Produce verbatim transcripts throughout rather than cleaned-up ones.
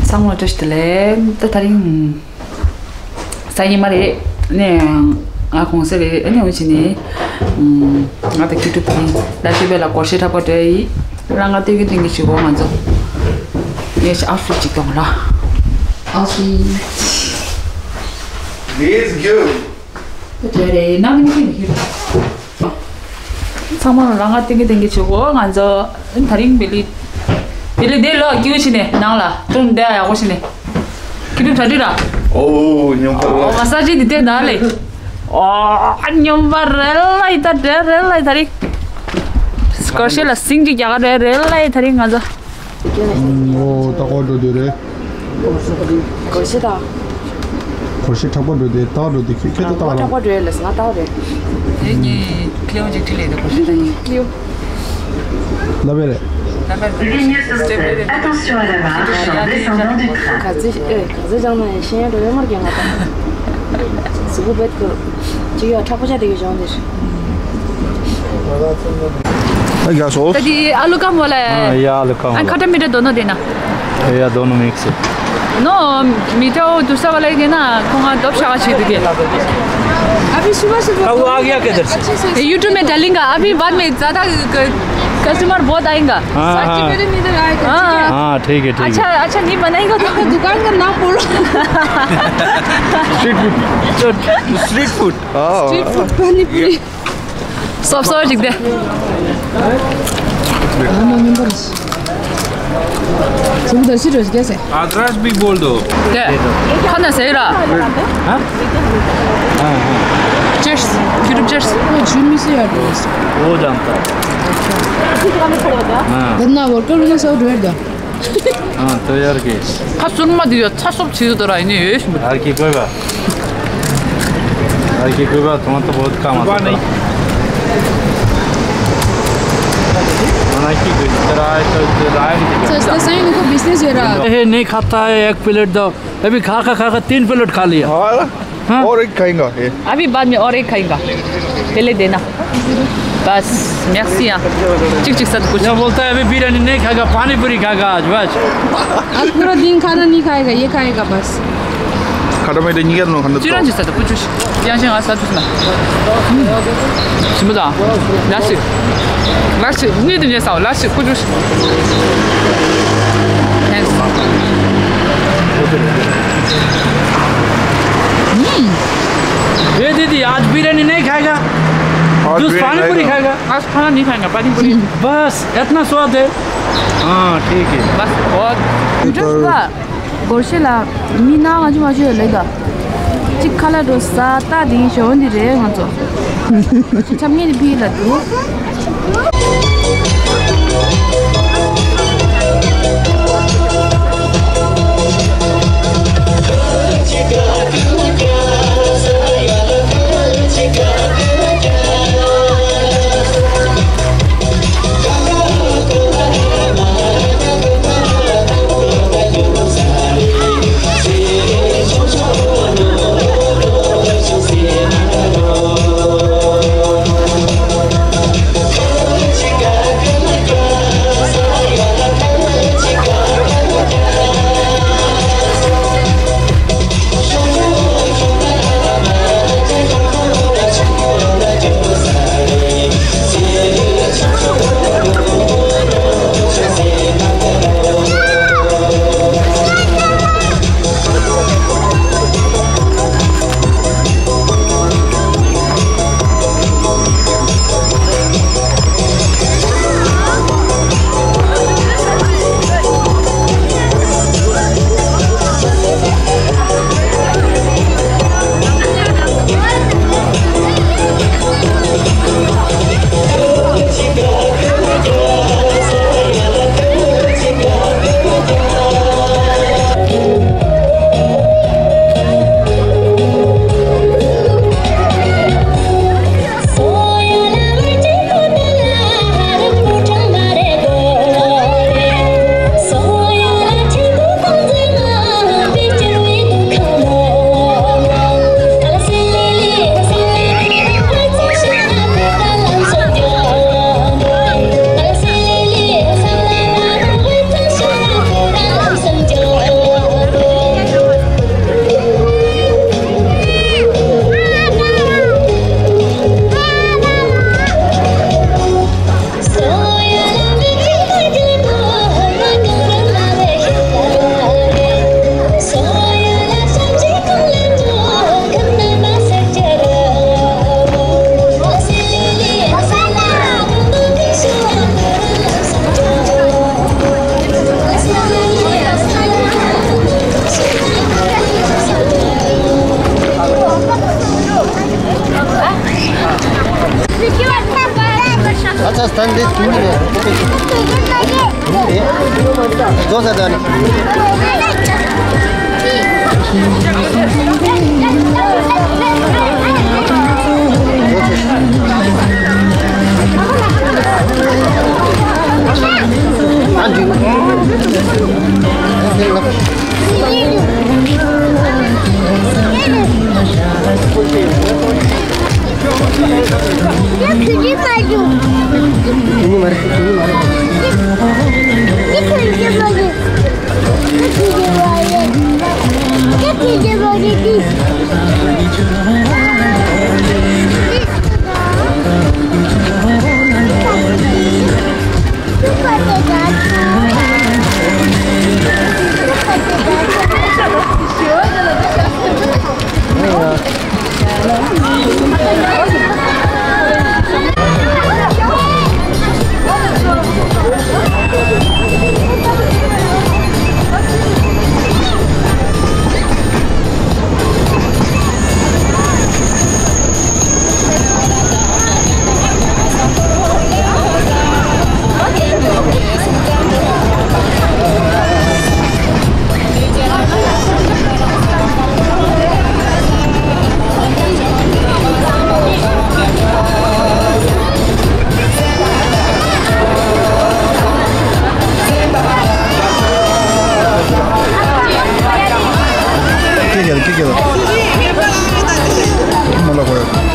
ཚང་མ་བཀྲ་ཤིས་བདེ་ལེགས། ད་དེ་རིང་གཟའ་ཉི་མ་རེད། ནས་ང་གུང་སེང་རེད། ཨ་ནི་འོ་བྱས་ནས་ང་དང་ཁྱི་ཕྲུག་གིས་ད་ཅི་བས་ལ་སྒོར་གཞས་འཁྲབ་པ་འགྲོ་ཡི། རང་ང་སྟོན་གི་སྟོན་གི་བྱེད་གོ། ང་ཚོ་ངས་ཨའུ་ཕིད་ཅིག་གཏོང་ལ། ཨའུ་ཕིད། This is good. དེ་རེད། ནང་མི་ཁྱི་མི་ཁྱི། ཚང་མ་རང་ང་སྟོན་གི་སྟོན་གི་བྱེད་གོ། ང་ཚོ་དེ་རིང་བེ་ལི་བེ་ལི་དེ་ལོ་སྐྱིད་པོ་བྱས་ནས་ནང་ལ་ཏུམ་དེ་ཡག་པོ་བྱས་ནས། ཁྱི་ཕྲུག་གྲ་སྒྲིག་ར། ཨོ་སྙོམས་པར། ཨོ་མ་སཱ་ཇི་འདི་དེ་ན་ལེ། ཨོ་སྙོམས་པར་རེད་ལ་ཡི་ད་དེ་རེད་ལ་ཡི་ད་རིང་སྒོར་གཞས་ལ་སིང་གཅིག་རྒྱག་ག་རེད་རེད་ལ་ཡི་ད་རིང་ང་ཚོ། ཨོ་ད་གོ་འགྲོ་དུས་རེད། སྒོར་གཞས་ད། སྒོར་གཞས་འཁྲབ་པ་འགྲོ་དེ་ད་འགྲོ་དེ་ཁྱོད་ཁྱོད་ད་ལྟ་ང་འཁྲབ་པ་འགྲོ་ཡ་ལས་ང་ད་རེད། དེ་ངས་ཁྱེད་རང་ཅིག་ཁྲིད་ལས་དེ་སྒོར་གཞས་ད་ངས། ལབ་པས་རེད། Attention à la marche en descendant du train. ག་ཚོད་ཨེ་ག་ཚོད་སྦྱངས་ན་ཡང་ཤེས་ཡོན་འགྲོ་ཡོད་མར་རྒན་ང་དང་། གཟུགས་པོ་བེད་ཀོ་ཅིག་ཡོད་ཁྲག་པོ་ཆ་དེ་གི་སྦྱོང་དེར། ད་རྒྱ་སོ། ད་དེ་ཨ་ལུ་ཀ་མོ་ལ། ཨ་ཡ་ཨ་ལུ་ཀ་མོ་ཨ་ལ། ཁ་ཏ་མི་ཏྲ་དོ་ནོ་དེ་ན། ཨ་ཡ་དོ་ནོ་མིག་སི། ནོ། མི་ཏྲ་འོ་དུ་ས་བ་ལ་གི་ན་ཁོང་ང་དོབ་ཤ་ག་ཆེ་དུ་གི། अभी सुबह से क वो आ गया किधर से? ये YouTube में डालेंगे। अभी बाद में ज़्यादा क-, कस्टमर बहुत आएगा। हाँ, हाँ। साठ रुपये नहीं तो आएगा, ठीक है? हाँ, ठीक है, ठीक है। अच्छा, अच्छा, नहीं बनाएगा तो आपका दुकान का नाम बोलो। Street food. Street food. हाँ। स्ट्रीट फूड पानी पूरी। सब सब ठीक दे। हाँ, मैं मेंबर हूँ। सब उधर से रोज कैसे? आदराज भी बोल दो। क्या? खाना सही रहा? हाँ? हाँ, हाँ। Cheers। YouTube cheers। वो झूम से यार दोस्त। वो जानता है। हाँ। धन्ना वर्कर ने सब ढूंढ दो। हाँ, तो यार के। ཁ་སུར་མ་དེ་ཡོད་ཚ་སོབ་བྱེད་དུ་ར་ཡིན་ཡོད་ཤི་མོ། हर की कोई बात। हर की कोई बात, तुम तो बहुत काम आता है। मना की कोई तरह है, तो राय नहीं करता। सस्ता सही, इनको बिजनेस हो रहा है। ये नहीं खाता है, एक प्लेट दो। अभी खा खा खा खा तीन प्लेट खा लिया। हाँ। हाँ? और एक खाएगा ये। अभी बाद में और एक खाएगा, पहले देना। बस, merci, हाँ। चिक चिक साथ कुछ। क्या बोलता है, अभी बिरयानी नहीं खाएगा, पानी पूरी खाएगा आज, बस। आज पूरा दिन खाना नहीं खाएगा, ये खाएगा बस। खत्म है, तो नहीं करना, खाना तो। चिरंजी साथ कुछ। Yang sing asa tu sana. Semua dah. Nasi. Nasi, ni tu je sao, nasi kudus. Thanks. ये दीदी, आज बिरयानी नहीं खाएगा? आज बस बिरयानी पानी पूरी खाएगा। खाएगा। आज खाना नहीं खाएगा, पानी पूरी। बस, इतना स्वाद है। हाँ, ठीक है। बस, बहुत। སྒོར་གཞས་ལ་མི་སྣ་ང་ཚོ་མ་ཆོད་ལེ་ད། གཅིག་ཁ་ལག་འགྲོ་ས་ཏག་དེ་ཞོ་འདི་རེད་ང་ཚོ། ཁྲམ་ངེས་དེ་ཕི་ལ་འདུག་ཟོ་ས་ད་ནི། ཨ་འདི། ཀི་ཀི་ལ་ཀི་ཀི་ལ། མ་ལ་གོ་ཡ།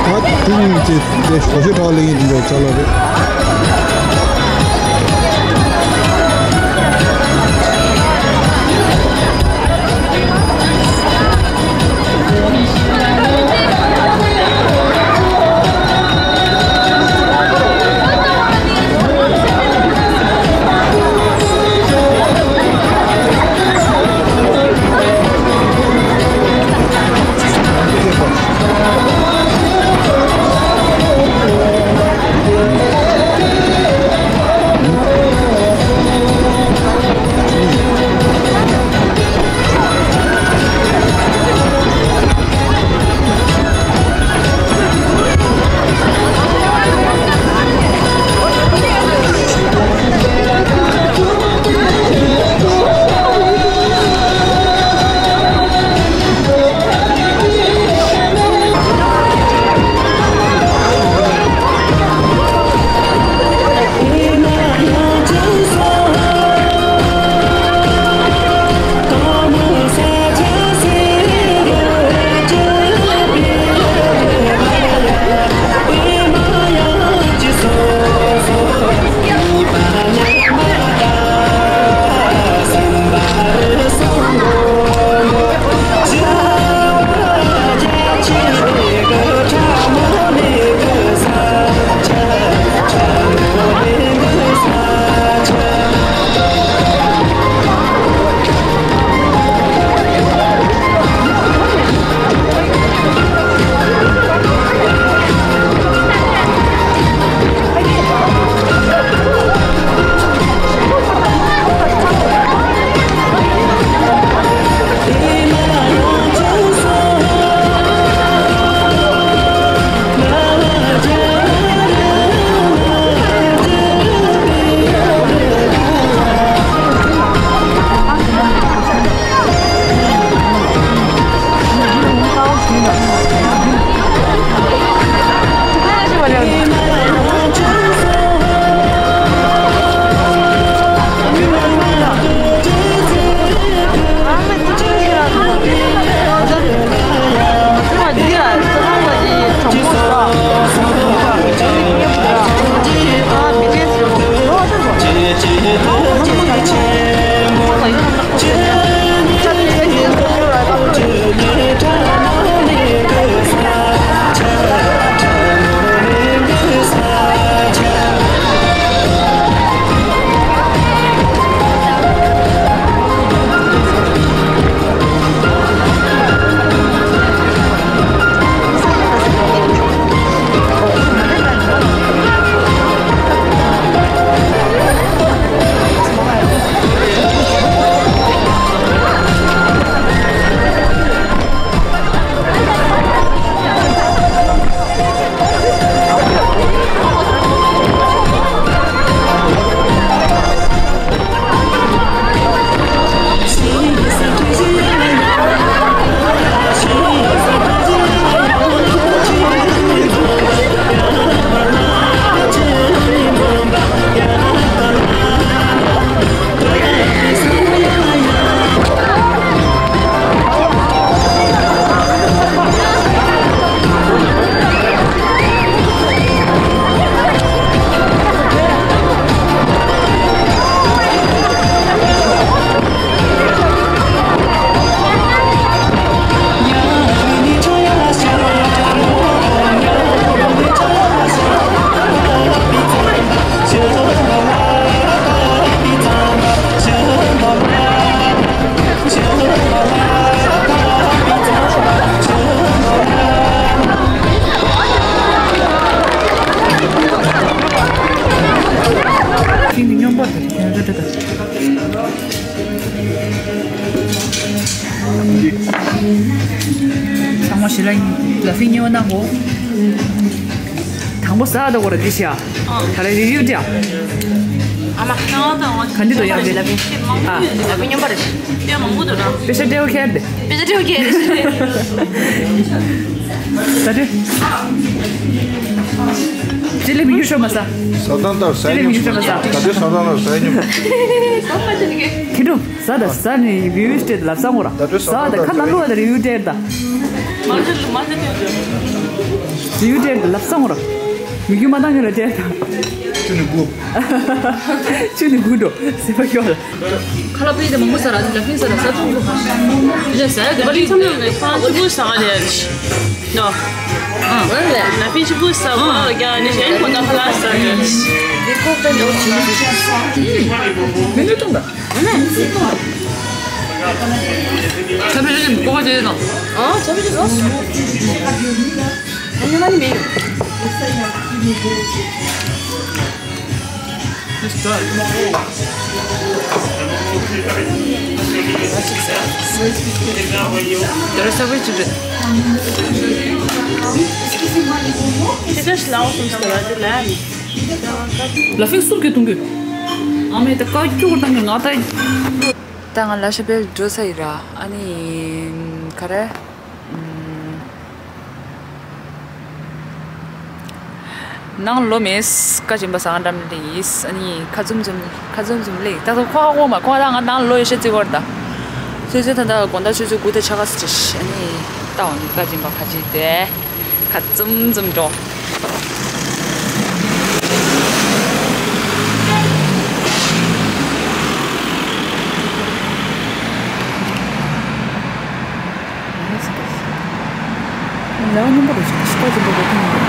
ད་དེ་ཉིན་གྱི་དེ་གོ་ཤོད་གྲྭ་བ་གླིང་ཡིན་འདུག་ཅག་ལོ་རེད། གནང་གོ། དང་པོ་ཟ་ད་གོ་ར་འདི་ཤ། ད་རེ་རི་ཡུ་ཏྲ། ཨ་མ། ག་འདི་དོ་ཡག་དེ། ཨ། ལ་བི་སྙོམས་པར། དེ་མང་པོ་འདུག་ན། པེ་ཤ་ཏེའུ་ཁེར་དེ། པེ་ཤ་ཏེའུ་ཁེར་དེ། ད་དེ། ཅི་ལེ་མི་ཡུ་ཤོ་མ་ས། ས་དང་ད་ས་ཅི་ལེ་མི་ཡུ་ཤོ་མ་ས། ད་དེ་ས་དང་ད་ས་ཉོ། ཁྱི་དྲུག་ཟ་ད་ཟ་ནི་རི་ཡུ་སྤྲད་ལབ་ས་ངོ་ར། ད་དེ་ས་ཟ་ད་ཁ་ནང་ལོ་ད་རི་ཡུ་སྤྲད་ད། མ་ཤ་མ་ཤ་ཏེའུ་ཏེའུ། རི་ཡུ་སྤྲད་ལབ་ས་ངོ་ར། མི་རྒྱུ་མ་བཏང་ངེ་ལ་སྤྲད་ད། ཆུ་ནི་བུ། ཆུ་ནི་བུ་འགྲོ་སེ་བ་ཤོར་ལ། ཁ་ལ་པི་དེ་མང་པོ་ཟ་ར་ལ་ཕིན་ཟ་ར་ས་ཚོང་གོ། ལ་ཟ་ར་དེ་པ་ལིན་ཚམ་ལ་ཁ་ཆུ་བུ་ཟ་ག་ལ་ནོ། ལ་ཕིན་ཆུ་བུ་ཟ་ག་ལ་ཀྱ་ནི་ཞན་ཁོ་ད་ཁ་ལ་ཟ་ར། མི་ནུ་ཏོང་ད། ཁ་པི་ཅི་ཀོ་ཁ་ཅེ་ནོ། ཨ་ཁ་པི་ཅི་ནོ། ཨ་ཉི་མ་ནི་མེད། ལ་ཕིང་སུབ་ཀྱི་གཏོང་གི། ཨ་མའི་ད་ཀ་ཀྱོག་བཏང་གི་ང་ད། ད་ང་ལ་ཤ་བེལ་འགྲོ་ས་ཡི་ར། ཨ་ནི་ག་རེ། ནང་ལོ་མེད། ཀ་ཅིན་པ་སང་འགྲམ་ལེ་ཡིས། ཨ་ནི་ཁ་ཙུམ་ཙུམ་ཁ་ཙུམ་ཙུམ་ལེ། ད་ཚོ་ཁོ་ཧ་གོ་མ་ཁོ་ད་ང་ནང་ལོ་ཡོད་ཤེས་ཅི་གོར་ད། སོ་སོ་ད་ད་དགོང་དག་ཆུ་ཚོད་དགུ་དང་ཕྱེད་ཀ་ཙམ་ཅིག་ཨ་ནི་ལྟ་འོང་ནི་ཀ་ཅིན་པ་ཁ་ཅིག་དེ། ཁ་ཙུམ་ཙུམ་འགྲོ། ལས་ཀ་རྙིང་པ་རེད་ཤག་ཤི་ཀ་ཅིག་འགྲོ་དགོས་ཀྱི་མི་འདུག་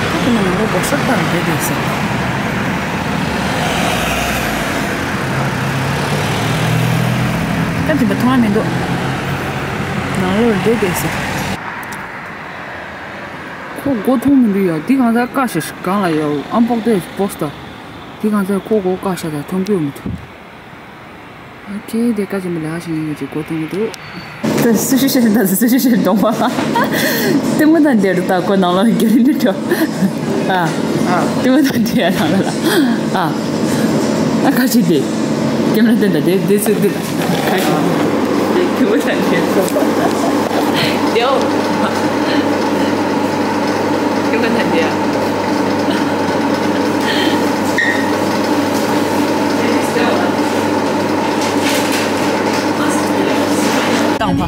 ཁོ་ཀུན་ནས་ང་ལོ་སྒོར་གསར་བཏང་བསྡད་བསྡད་ཟེར། ཀ་ཅིན་པ་མཐོང་ཡ་མི་འདུག་ནང་ལོགས་བསྡད་བསྡད་ཟེར། ཁོ་མགོ་མཐོང་མི་འདུག་ཡ། འདི་གང་ཟག་བཀག་ཤག་གང་ལ་ཡ། ཨམ་པོག་དེ་པོ་སི་ཊར། འདི་གང་ཟག་ཁོ་མགོ་བཀག་ཤག་ད་མཐོང་གི་ཡོད་མི་འདུག་ཨོ་ཁེ། དེ་ཀ་ཅིན་པ་ལས་ཀ་བྱེད་མཁན་གྱི་མགོ་མཐོང་གི་འདུག་ད་སུ་ཞིག་བཤད་ད་སུ་ཞིག་བཤད་གདོང་པ། ལྟད་མོ་ད་འདིར་ད་ཁོ་ནང་ལ་རྒྱུན་རིང་འགྲོ། ཨ། ལྟད་མོ་ད་འདི་ཡ་ནང་ལ་ལ། ཨ། ཨ་ཁ་ཅིག་དེ། ཀེམ་ར་སྟན་ད་དེ་དེ་ཚོ་དེ་ལ། ཁ་ཅིག་དེ་ལྟད་མོ་ད་འདིར་ཚོ། དེའོ། ཀེམ་ར་ད་འདི་ཡ། བཏང་བ།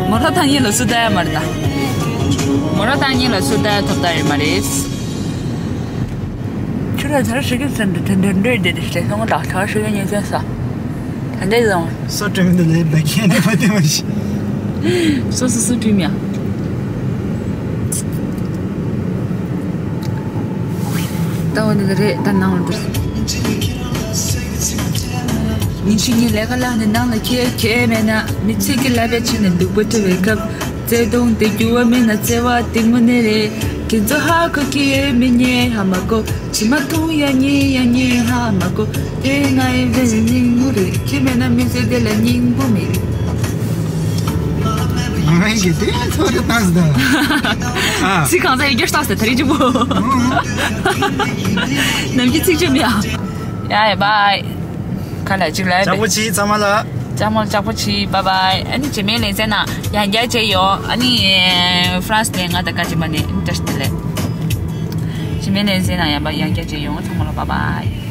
མོ་ར་ཐང་ཡིན་ལ་སུ་ད་ཡ་མ་རེད་ད། མོ་ར་ཐང་ཡིན་ལ་སུ་ད་ཡ་ཐོབ་ད་ཡོད་མ་རེད། ཁྱོད་ར་ཚར་ཧྲི་གི་ཚན་དུ་དོན་དོན་འདྲེ་དེ་དེ་ཧྲི་ཧྲི་ངོ་དག་ཁྲ་ཧྲི་གི་ཉེ་ཚན་ས། ད་འདྲེ་ལོང་། སོ་བྲིམ་འདི་ལས་བད་ཁྱེད་འདི་མ་དེ་མ་ཤི། སོ་སོ་སོ་བྲིམ་ཡ། ད་འོ་ནི་རེད་ད་ནང་ལ་འགྲོ། ཉིན་ཞིག་ངས་ལས་ཀ་ལ་ནི་ནང་ལ་ཁྱེད་ཁྱེད་མེད་ན། མི་ཚེ་གི་ལ་བའི་ཆེད་ནས་སྡུག་པོ་ཐུབ་པའི་སྐབས། བརྩེ་དུང་དེ་འགྱུར་བ་མེད་ན་བརྩེ་བ་དེ་དངོས་གནས་རེད། དེ་ཚོ་ཧ་གོ་གི་ཡོད་མི་ཉན་ཧ་མ་གོ། ཇི་མ་ཐུང་ཡ་ཉེ་ཡ་ཉེ་ཧ་མ་གོ། དེ་ང་ཡི་བེ་སྙིང་མོ་རེད། ཁྱེད་མེད་ན་མི་ཚེ་དེ་ལ་སྙིང་པོ་མེད། ང་ཡི་གི་དེ་ཚོ་རེ་ཏང་སི་ད། ཨ། ཚིག་གང་ཚ་ཡི་རྒྱུ་ལྟ་སྟེ་ད་རེས་ཅི་པོ། ནམ་གྱི་ཚིག་ཆུ་མེད་ཨ། ཡ་ཡ་བའི། ག་ལ་ཅིག་ལ་ཅག་པོ་ཆེ་ཚང་མ་ལ། ཅག་མོ་ཅག་པོ་ཆེ་བའི་བའི། ཨ་ནི་རྗེས་མའི་ལེ་ཚན་ན་ཡང་བསྐྱར་མཇལ་ཡོང་། ཨ་ནི་ཧྥ་རན་སི་ནས་ང་དང་ཀ་ཅི་མ་ནས་བཀྲ་ཤིས་བདེ་ལེགས། རྗེས་མའི་ལེ་ཚན་ན་ཡང་བསྐྱར་མཇལ་ཡོང་། ཚང་མ་ལ་བའི་བའི།